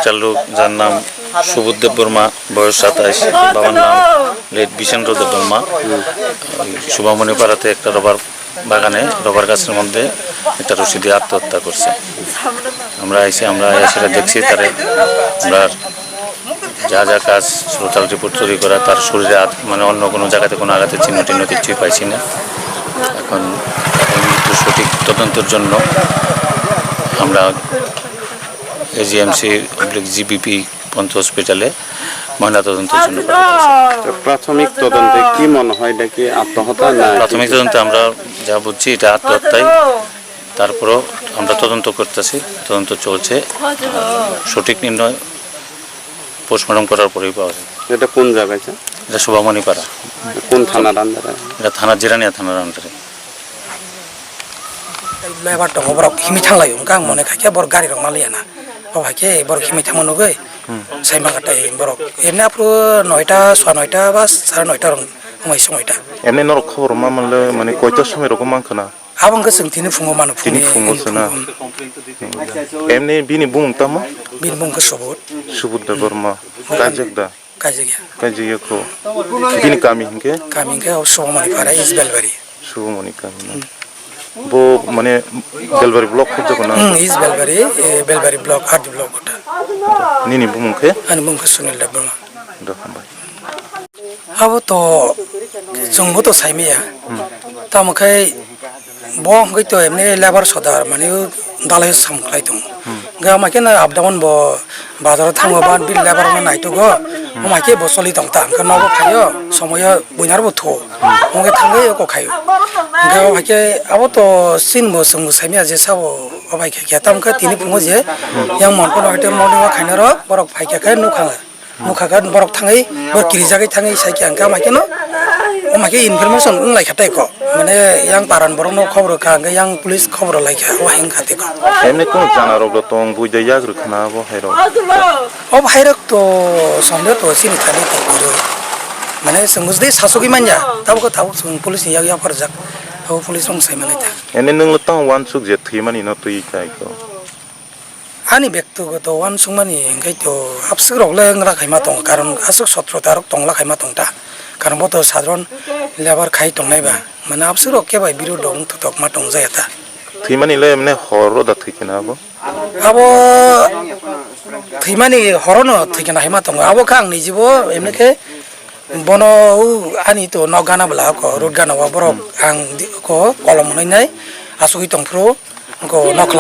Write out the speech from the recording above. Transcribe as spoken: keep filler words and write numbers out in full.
চালক, যার নাম সুবোধ দেববর্মা, বয়স সাতাইশ, বাবার নাম লেট বিশেন্দ্র দেববর্মা। সুভামণি পাড়াতে একটা রবার বাগানে, রবার গাছের মধ্যে একটা রশি দিয়ে আত্মহত্যা করছে। আমরা এসে, আমরা এসে দেখছি তারে, আমরা যা যা কাজ, টোটাল রিপোর্ট তৈরি করা, তার শরীরে আত, মানে, অন্য কোনো জায়গাতে কোনো আঘাতের চিহ্ন টিহ্ন কিছুই পাইছি না। এখন এই মৃত্যুর সঠিক তদন্তের জন্য আমরা এজিএমসি অবলিক জিবিপি পন্থ হসপিটালে ময়নাতদন্তের জন্য পাঠাতে হয়েছে। তো প্রাথমিক তদন্তে কি মনে হয়, এটা কি আত্মহত্যা না? প্রাথমিক তদন্তে আমরা যা বুঝছি, এটা আত্মহত্যাই। তারপরও আমরা তদন্ত করতেছি, তদন্ত চলছে। সঠিক নির্ণয় পোস্টমর্টম করার পরেই পাওয়া যাবে। এটা কোন জায়গায়, স্যার? এটা শোভামণি পাড়া। কোন থানার আন্ডারে? এটা থানা, জিরানিয়া থানার আন্ডারে। Lebar tongo, borok himwi thanglaio, wngkha ang mone khaikhe borok gari rok manliya na. O hai khe borok himwi thangma nugwi, hmm, sai mangkha tei borok. Emni aphuru noita, sowa noita ba sare noita rok wngmai songwi ta. Emni norok khobor ma manle, mane koita somoi rogo mankha na? Abo wngkha chwng tini phungo mano, tini phungo sona. Hmm. Emni bini bumung tamo? Bini bumung khe Subud. Subud Debbarma. Hmm. Kaijak da? Kaijak ya. Kaijak ya kho. Bini kami hinkhe? Kami hinkhe o Subamani Para, East Belbari. Subamani kami na. Hmm. Bo mane Belbari block khobjago na? Hmm, East Belbari, eh, Belbari block, R D block kota. Nini bumung khe? Ani bumung khe Sunil Debbarma. Do hambai. Abo to chwngbo to saimaya. Hmm. Tamo khe bo hwnkhe to emni lebar sodar, mane o dalai sam khlai tongo. Hmm. Hwnkhe ama khe na up down bo bazar o thango, ba bini lebar no naitogo. Hmm. Ama khe bo choli tong ta, hwnkhe nogo phaio, somoyo buinar bo thu. Hmm. Hwnkhe thangwi oko khaio. Hwnkhe o hai khe abo to sin bo chwngbo saimaya je sabo o bai khe khe. Tamo khe tini phungo je, hmm, yang monko no hwnkhe morning o khaina rok borok phai khe khe nukha. Nukha khe borok thangwi, borok kirijagwi thangwi sai khe, hwnkhe ama khe no, ama khe information wng lai kha tei kok. Mane yang paran borok no khobor kha, hwnkhe yang police khobor lai kha, o hai wng kha tei kok. Emni kunu chana rok do tong, buidai yak rw khna abo hai rok. O hai rok to sonde to chini thani to buidai. Mane chwng bujdi sasugwi manya, tabuk tabuk chwng police ni yak yak pharjak. Abo police rok sai manai ta. Emni nwng tong uansuk je thwimani no twi kai ko. Ani bektigoto uansukmani hwnkhe to abswk rok le wng lakhaima tongo, karon aswk sotrota rok tong lakhaima tong ta, karon bo to sadharon lebar khai tongnai ba, mane abswk rok khe bai biro dong totok ma tong jaya ta. Thwimani le emne hor ro da thwi khe na abo? Abo thwimani horo no thwi khe na hai ma tongo, abo khe ang nijibo emne khe bono u ani to nok gana bwla ko root gana o borok ang di-, ko kolom hwnwi nai asugwi tong phuru ko nok.